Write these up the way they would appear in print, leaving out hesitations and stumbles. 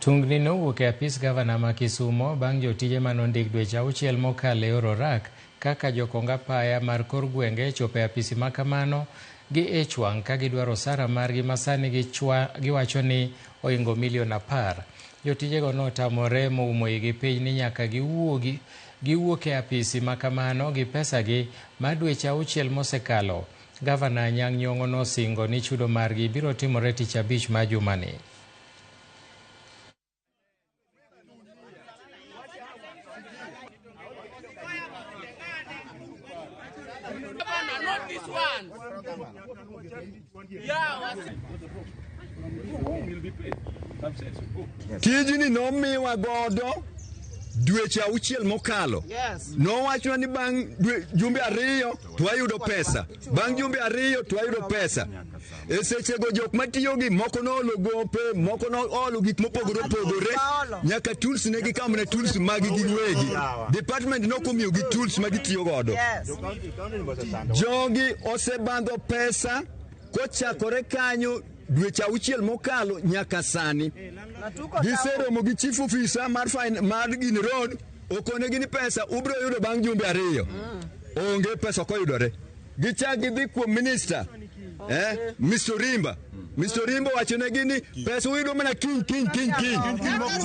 Tungni nowuok e apis gavana ma Kisumo bang' jotije manondik dweche 6 mokalo e yor orak kaka jokong apaya mar kor gwenge chopo e apisi ma kamano gi ich wang' ka gidwaro osara margi ma sani giwacho ni ohingo milion 10. Jotijego notamore moumo igi piny ni nyaka giwuok e apisi ma kamano gi pesagi ma dweche 6 mosekalo. Gavana Anyang' Nyong'o nosingo ni chudo margi biro timore tich abich ma jumani. Tijni nomiwa godo dweche 6 mokalo. Nowachwa ni bang' jumbe 2 to wayudo pesa. Bang' jumbe 2 to wayudo pesa. E sechego jok matiyo gi moko noolo gope, moko noolo gik mopogore opogore, nyaka tools ne gikawo mana tools mag gi giwegi. Department nokomiyogi tools ma gitiyo godo. Jogi osebandho pesa kochakore kanyo dweche 6 mokalo nyaka sani. Giseromo gi chief officer mar mar gini road, okonegi ni pesa ubiro yudo bang' jumbe 2. Onge pesa ok oyudore. Gichak gidhi kuom minister, Mr. Rimba. Mr. Rimba owachonegi ni pesa uyudo mana kiny kiny kiny kiny.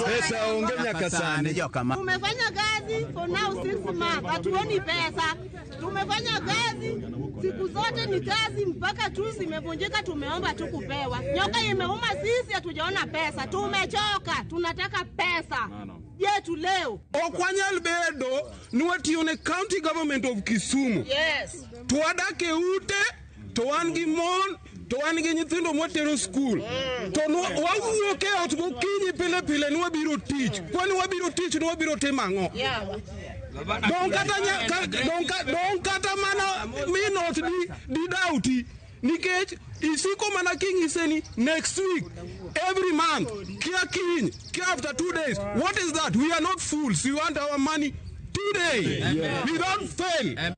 Pesa onge nyaka sani. Tumefanya kazi for now 6 months, hatuoni pesa. Tumefanya kazi siku zote ni kazi mpaka tu zimevunjika, tumeomba tu kupewa. Nyoka imeuma sisi, hatujaona pesa. Tumechoka, tunataka pesa yetu leo. Ok wanyal bedo ni watiyo ne county government of Kisumu. To wadak e ute, to wan gi mon, to wan gi nyithindo mwatero skul. To wawuok e ot gokinyi pile pile ni wabiro tich. Kwani wabiro tich ni wabiro timo ang'o? Dong kata mana minot di dauti. Nikech isiko mana king'ise ni next week, every month, kia kiny, kia after 2 days. What is that? We are not fools. We want our money today. Without fail.